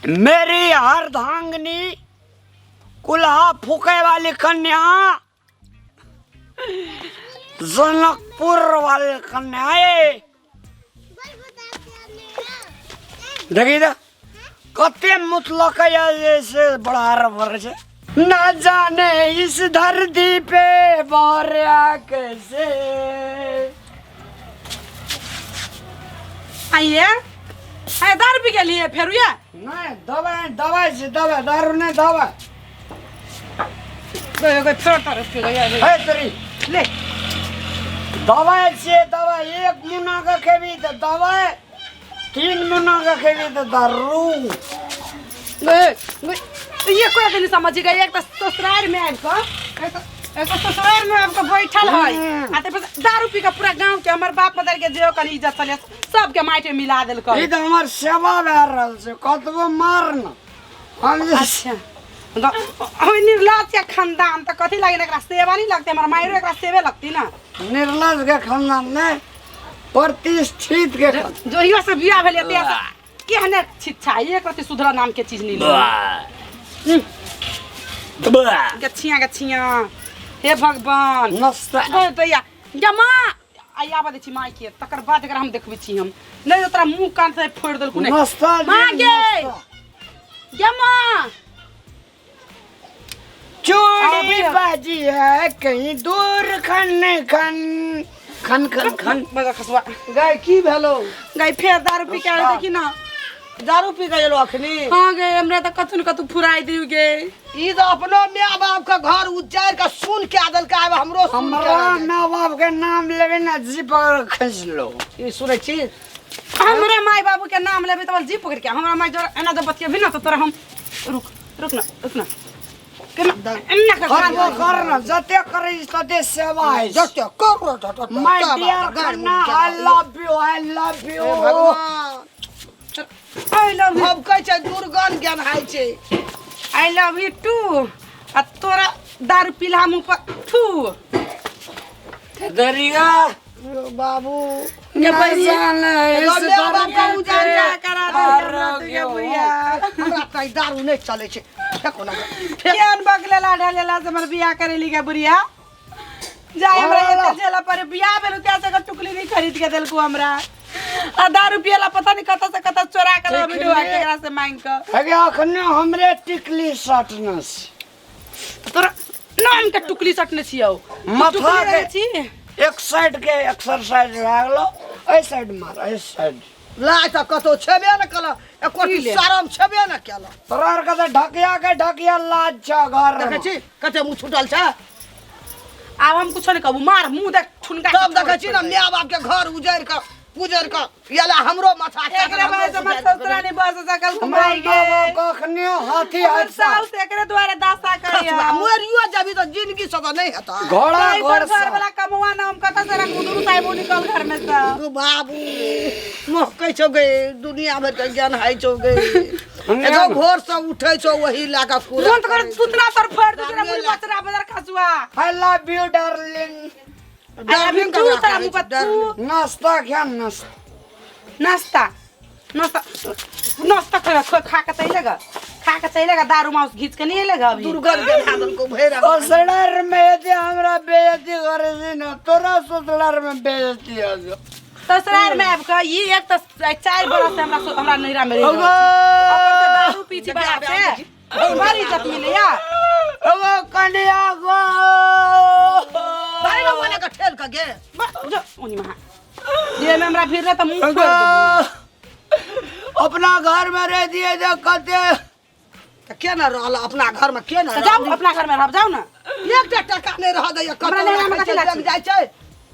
मेरी अर्धांगिनी कुल्हा फूके वाली कन्या जनकपुर वाली कन्या ए देखी तऽ कते मुतलक जे से बड़ा रबर छै न जाने इस धरती पे बोरिया कैसे। आइए आइ दारू पी गेलियै फेर ये? नहीं, दवाई दवाई से दवाई, दारू नहीं, दवाई। गए गए, फेर दारू पी गए। है तेरी ले। दवाई से दवाई, एक मुना का खेबी तो दवाई, तीन मुना का खेबी तो दारू। गए गए, ये कोई दिन समझ गए। एक तो ससुराल में आबि कऽ, एक तो ससुराल में आबि कऽ बैठल है आ ते दारू पी कऽ पूरा गांव के हमर बाप मदर के जे कनी इज्जत छलै सबके माटि में मिला देलकै। ई तऽ हमर सेवा भए रहल छै, कतबो मार न हम जे। अच्छा, हम निर्लज के खानदान तऽ कथी लागे? एकरा सेवा नहीं लगते? हमर मायरो एकरा सेवे लगती ना। निर्लज के खानदान ने, प्रतिष्ठित के खानदान। जोहियो से बियाह भेलै ते केहने शिक्षा, एक रति सुधरा नाम के चीज नहीं। गछिया गछिया, हे भगवान। नस्ता गए भैया जमा आई, आबऽ दै छी माय के, तकर बाद एकरा हम देखबै छी। हम नहीं तो तोरा मुंह कान से फोड़ि देलकू। नहीं नाश्ता। माँ गे, जमा। चूड़ी अबे। बाजी है कहीं दूर, खन खन खन खन खन। बजा खसुआ। गाय, की भेलो? गाय, फेर दारू पी के आयल, देखी ना। दारू पी के एलो अखनी? हाँ गे, हमरा तऽ कथु न कथु फुराइ दियौ गे। ई तऽ अपनो माय बाप के घर उजाड़ के सुन के देलकै, आब हमरो सुन के। हमरा माँ बाप के नाम लेबे ना, जी पकड़ खींच लो। ई सुनै छी? हमरा माय बाबू के नाम लेबे तऽ जी पकड़ के हमरा माय जोर एना जब बतियेबी ना तऽ तोरा हम, रुक रुक ना, रुक ना, केना एना के करबो कर ना, जते करै छी तते सेवा है। जते कर। My dear Khanna, I love you, I love you. भगवान। I love you. हम कहै छै दुर्गन ज्ञान हाय छै। I love you two आ तोरा दारू पीला मुँह पर थू। दरिया। यो बाबू। गे बहिया। इस माय बाप के धरती उजाड़ पे करा दे हमरा तो गे बुढ़िया। हमरा तऽ दारू नहि चलै छै, फेको ना। केहन बकलेला ढलेला से हमर बियाह करेली गे बुढ़िया। जाय, हमरा एते झेला पर बियाह भेल त्या से टुकली नहीं खरीद के देलकू हमरा, आ दारू पियला पता नहीं कतऽ से कतऽ चोरा के लऽ टिकली। ढुआ के एकरा से मांग के। अगे अखने हमरे टिकली सटने छै। तोरा नाम के टुकली सटने छियौ। माथा टुकली के रहै छी। एक साइड के एक्सरसाइज भए गेलो, एहि साइड मार, एहि साइड। लाज तऽ कतौ छेबे ने केलक, एको की ले? शरम छेबे ने केलक। तोरा आरके तऽ ढकिया के ढकिया लाज छ घर। देखै छी कते मुँह छूटल छै? आब हम कुछो नहीं कहबू, मार मुंह देख ठुनका के तब देखै छोड़ छी ने, छोड़। माय बाप के घर उजड़ के पुजड़ के येला हमरो माथा एकरे हमरो वजह से हमर उजाड़ि ससुरा नहीं बस सकल हमरा घुमाई माँ गे। बाप कखने हाथी हमर हाथ साउस एकरे द्वारे दासा खसुआ, करिया। मरियो जाबी तऽ जिंदगी से तऽ नहि हेतै। घोड़ा ताहि पर घोड़ घर वाला कमवा ना, हम कतऽ से रखू? दुनू साहेब निकल घर में से। ओ बाबू, महकै छौ गे, दुनिया भरि के ज्ञान हइ छौ गे। एगो भोर से उठै छौ वही लए कऽ कुरा तुरंत कर करै छौ। सुतना पर फोड़ दू तेरा दारुए मुंह बचरा बदर खसुआ। I love you darling. I love you darling two. ककरा तोरा कहै मुंह छै? पर डार्लिंग। तू। नाश्ता खा, नाश्ता। नाश्ता नाश्ता नाश्ता खा खा खा के चलेगा, खा के चलेगा, दारू मांस घीच के नहीं एलेगा अभी। दुर्गंध बना देलकौ भरि अंगना। ससुरार में यदि हमरा बेइज्जती करे छी न, तोरा ससुरार में बेइज्जती हो जो। ससुराल में आबि कऽ ई एक तऽ 4 बरस से हमरा हमरा नैहरा में रहि रहल छी। अपन तऽ दारू पी छी बड़ा से बड़ इज्जत मिलैया। अगो कन्या गो। दारू ना बोले के ठेल के गे। जो ओनी महा जे में हमरा भीड़ रहे तऽ मुंह फोड़ि देबू। अपना घर में रह दिए जे कते। तऽ के ने रहल अपना घर में, के ने? तऽ जाउ, अपना घर में रहब, जाउ ने। एकटा टका नहि रह दैया कतौ। हमरा नैहरा में राखै कथी छै लाज देख जाइ छै,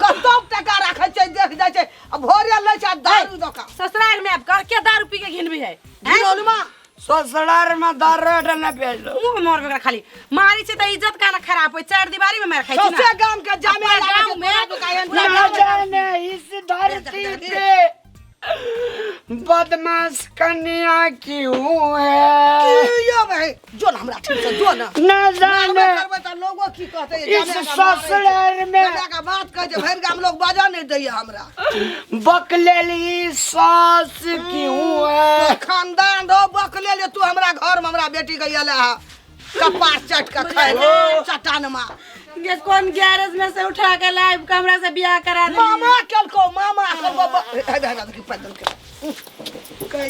कतौ टका राखै छै देख जाइ छै, आ भोरे लै छै आ दारू दोकान। ससुराल में आबि कऽ के दारू पी के घिनबी है? घिनौलमा। ससुरार में दारू न पेलो। मुंह मोर वगैरह खाली मारी छै तऽ इज्जत काना खराब होइ? चार दीवारी में मार खाइ छी ना। सौंसे गाम के जामे पूरा लागै गाँव छै में तोरा दुकान। पूरा ना गाँव में जाने इस धरती पे बदमाश कन्या क्यों है। यो भाई, जो ना हमरा ठीक से जो ना। न जाने मारबे करबै तऽ लोगो की कहतै? इस ससुराल में जामे के बात कहै छै, भरि गाम लोग बाजऽ नहि दैया हमरा। बकलेली सास क्यों है। खानदान रहो बकले। जे तू हमरा घर में हमरा बेटी के अयले है कपार चट के खाए चटानमा। गे कोन गैरेज में से उठा के लाइव के हमरा से बियाह करा दे। मामा केलको, मामा केलको, हे हे हे, देखी पैदल के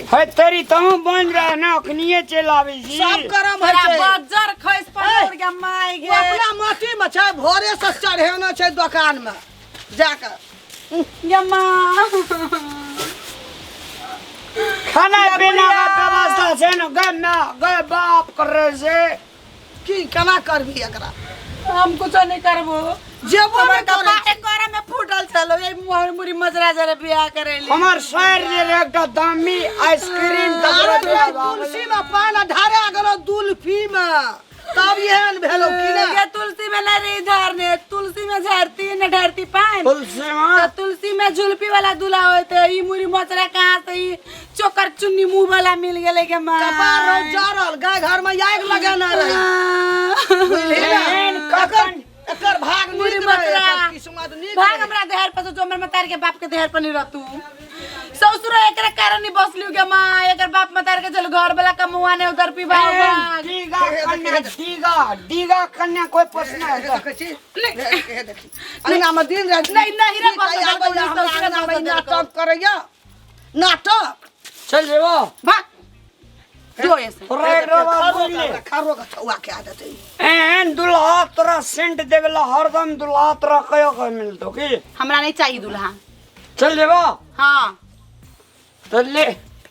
है तेरी तहु बन रहा ना, अखनिए चलि आबै छी। सब करम होइ छै। बजर खसि पड़ल गे माय ओ गे। अपना माटी में छै, भोरे से चढ़ेने छै दोकान में जाके। गे माँ, खाना पीना के व्यवस्था छै ने? गे माँ गे बाप करे से की केना करबी एकरा? हम कुछो नहीं करबो। जेबो हमर नहि करै। कपारे करे में फूटल छलो, ये मुहर मुरी मजरा जरे बियाह करेली। हमर सर जे रहे एकटा दामी आइसक्रीम। अरे तुलसी में पान ढारा गेलो दुल्फी में, तब एहन भेलो की ने? ये तुलसी में नहीं रही झाड़ने, तुलसी में झाड़ती न ढारती पान। तुलसी में तो तुलसी में झुलपी वाला दूल्हा होते, ई मुरी मचरा कहाँ से ई चोकर चुन्नी मुंह वाला मिल गेले के माँ। कपार रहो जरल गाय घर में आगि लगेने रही, बुझली ने? एहन कखन एकर भाग मुरी नीक रहे, मचरा। एकर किस्मत नीक भाग रहे। हमरा देहर पर से, जो हमर मतार के बाप के देहर पर नहीं रहतू। ससुर एकरे कारण नहीं बसलियो के माँ, एकर बाप मतार के चल घर वाला कमुआ ने उधर पीबा भाग। डीगा कन्या, डीगा डीगा कन्या कोई पोसना है? देखै छी, हे देखी, अंगना में दिन राति नहीं, नहीं रे, की कहिया बस, आबैया हमरा बस, अंगना में बस, नाटक करैया, नाटक। चल जेबो। भाग जो ऐसे। तोरा एक बात बोल ले। खरो के छौआ के आदत है। एहन दुल्हा तोरा सेंट देवेला हरदम, दुल्हा तोरा कहियो के मिलतो की? हमरा नहीं चाहिए दूल्हा। चल जेबो? हाँ। तो ले।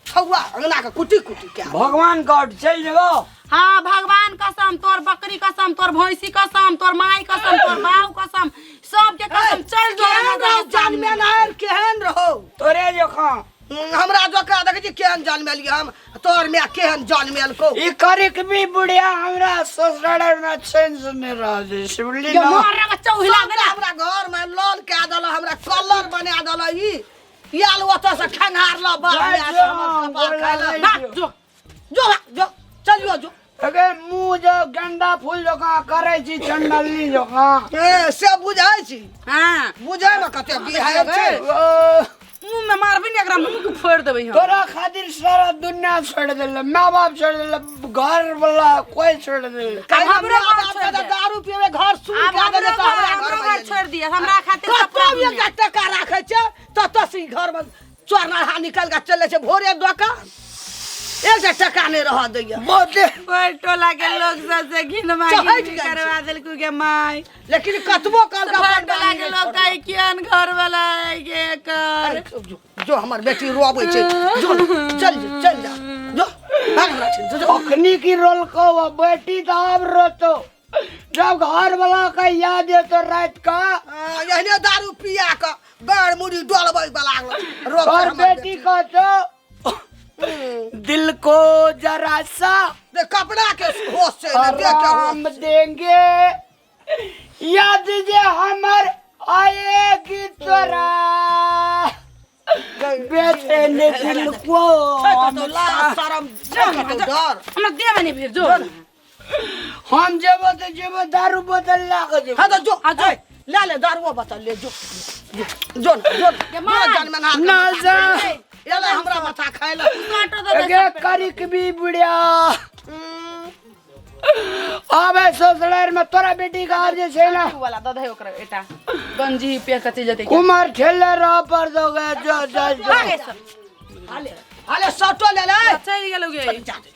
छौआ अंगना के कुटी कुटी के आदत। भगवान गॉड, चल जेबो? हाँ, भगवान कसम, तोर बकरी कसम, तोर भैंसी कसम, तोर माई कसम, तोर बाऊ कसम, सबके कसम, चल जो। केहन रहो जनमेल आयल, केहन रहो? तोरे जखा। हमरा जोका देखै छी केहन जनमेलियै हम, तोहर माय केहन जनमेल को। ई करिक भी बुढ़िया हमरा ससुराल में चैन से नहीं रह दे शिवली ना। मार रे चौहिला सबटा हमरा घर में लाल कए देलक, हमरा कलर बना देलक। ई आयल ओतऽ से खेंगारल बाप जा माय के, जो, हमर कपार बोला खाय लए। भाग जो। जो भाग, जो चलियो जो। अगे मुंह जो गेंदा फूल जकाँ करै छी, चंडलनी जकाँ। ए से बुझै छी? हाँ। बुझै में कते बिहार छै। ओ, मुंह में मारबी ने एकरा, मुंह के फोड़ देबै हम। तोरा खातिर सारा दुनिया छोड़ देले, माँ बाप छोड़ देले, घर वाला कोई छोड़ देले। अब हमरो माँ घर बाप छोड़ के दे। दारू पीवे घर सुन आब के हमरो देले तऽ घर, हमरा हमरो घर घर में छोड़ दिया हमरा खातिर कतौ कपड़ा एकटा दुनिया। टका राखै छै ततऽ से ई घर में चोरनाहा निकल के चलै छै भोरे दोकान, एकटा टका नहि रहऽ दैया। बहुते ओइ टोला के लोग सब से घिनमा चहटि घिनी जाइ छै। करवा देलकू गे माय। लेकिन कतबो कहलकै भरि अपन टोला बानी के नहि लोग छोड़लक। कहै केहन घर वाला है गे एकर। जो, जो हमर बेटी रोबै छै, जो चल जो, चल जा जो, भाग हमरा छिन, जो, जो। अखनी की रोल को बेटी तो आब रोतो जब घर वाला का याद है तो रात का। हाँ, एहने दारू पिया के गाड़ मुड़ी डोलबै बला रोक। और बेटी का तो दिल को जरा सा दे कपड़ा के होश छै ने, देह के होश। आराम देंगे, याद जे हमर आएगी तोरा बेचैन दिल को। छै कतौ लाज शरम छै, कतौ डर? हमरा देह में नहीं फिर जो। हम जेबो तो जेबो, दारू बोतल ला के जेबो। हाँ तो जो। हाँ, जो। ए, ले ले दारुओ बोतल ले जो, जो न, जो न, गे माय। जो जनमन हाथ ना के जा। माथा खाय ले, हमरा माथा खाय ले। काटो दे दे। अगे करिक भी बुढ़िया आबे ससुराल में तोरा बेटी का जे छै ना। उ वाला दे दे ओकरा, एटा गंजी पे कथी जते के। कुमार ठेले रह पर दोगे, जो जो जो। भागे सब। हाले हाले सटो ले ले। चलि गेलौ गे। जा दे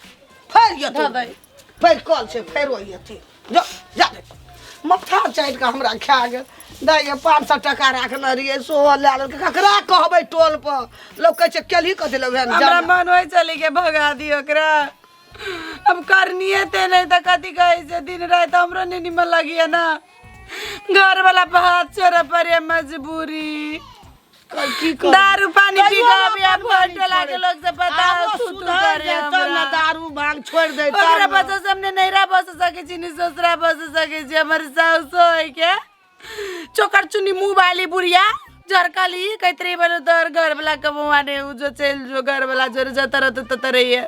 फेर ये धऽ दे। फेर कल छै, फेर ओहि अथी जो जा दे। माथा चाटि कऽ हमरा खा गेल दाइ गे। 500 टका राखने रहियै, सेहो लए लेलकै। ककरा कहबै? टोल पर लोक कहै छै केलही कथी लए हमरा जाना। मन होइ चली के भगा दियो ओकरा। अब करनिए ते नहीं तो कथी कहै छै, दिन राति हमरो नहीं निमन लगिए ना, घर वाला पर हाथ छोड़े पड़े, मजबूरी। की करबै? दारू पानी पी कहियो के अभी अपन भर बानी टोला के छोड़े। लोग से पता आबो थू थू सुधर करे जाय तब ने। हमरा। दारू भांग छोड़ि दे तब ओकरा ने। बच्चा से हमने नैरा बस सके छी, नहीं ससुरा बस सके छी। हमर साउस होय के चोकर चुन्नी मुंह वाली बुढ़िया झरकली कहते रही बोलो तोहर घर वाला कमवा ने उ जो चल जो घर वाला जोर जत रहतो तत रहिए।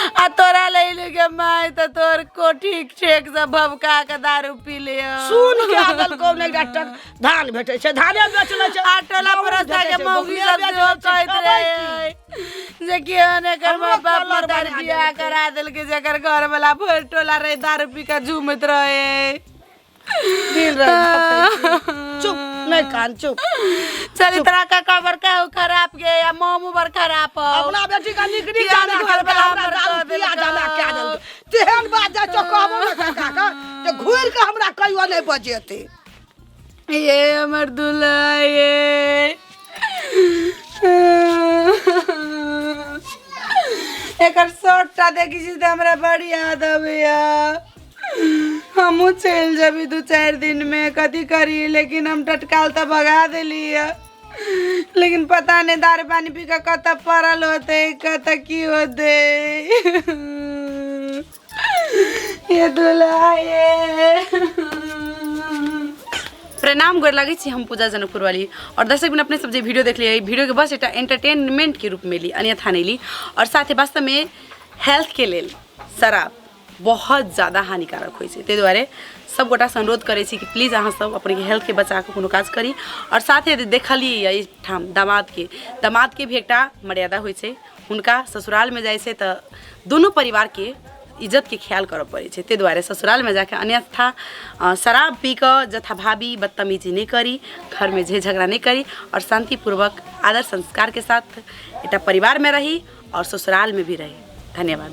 आ तोरा लैलू के माय तऽ तोर कोठी ठेक से भभका के दारू पी लियो। सुन के आदल को नहि एकटा टक धान भेटै छै, धाने बेच लै छै। आ टोला गहूम पड़ोसा भेटै के छै, मौगी गहूमे सब बेच सेहो लै छै, कहैत खेबै की? रहे जे केहन एकर हमरो बाप कलर मतार बना बियाह देलकै। करा देलकै, जेकर घर वाला भरि टोला रहे दारू पी के झूमैत रहे। दिन राति भटकै छी। चुप नहि कान, चुप। चल तोरा का खबर कहू खराब के या मोमो बड़ खराब हो। अपना बेटी का नीक नीक किया जाना घर खेलकै, वाला हमरा हमर दारू कऽ पिया जाना देलकौ। कए देलकै। तेहन बात जाइ छौ कहबो ने काका के जे घुरि के हमरा कहियो नहि बजेतै। ये हमर दूल्हा ये एकर शर्टटा देखी छी तऽ हमरा बड़ याद अबैया। हमहूँ चलि जेबी 2-4 दिनमे, कथी करी, लेकिन हम टटकाल तऽ भगा देलियै, लेकिन पता नहि दारू पानी पी कऽ कतऽ पड़ल होतै, कतऽ की होतै। ये दूल्हा ये। प्रणाम, गोर लगै छी। हम पूजा जनकपुर वाली और दर्शक बिन अपने सब जे वीडियो देख लिए, वीडियो के बस एकटा एंटरटेनमेंट के रूप में ली, अन्यथा नहीं ली। और साथे वास्तव में हेल्थ के लेल शराब बहुत ज़्यादा हानिकारक होइ छै, ताहि दुआरे सब गोटासँ अनुरोध करै छी कि प्लीज अहाँ सब अपन हेल्थके बचा कऽ कोनो काज करी। और साथे यदि देखलियै एहिठाम दामादके भी एकटा मर्यादा होइ छै, हुनका ससुरालमे जाइ छै तऽ दुनू परिवारके इज्जतके ख्याल करऽ पड़ै छै, ताहि दुआरे ससुरालमे जाके अन्यथा शराब पी कऽ जथाभावी बदतमीजी नहि करी, घरमे झे झगड़ा नहि करी और शान्तिपूर्वक आदर संस्कारके साथ एकटा परिवारमे रही और ससुरालमे भी रही। धन्यवाद।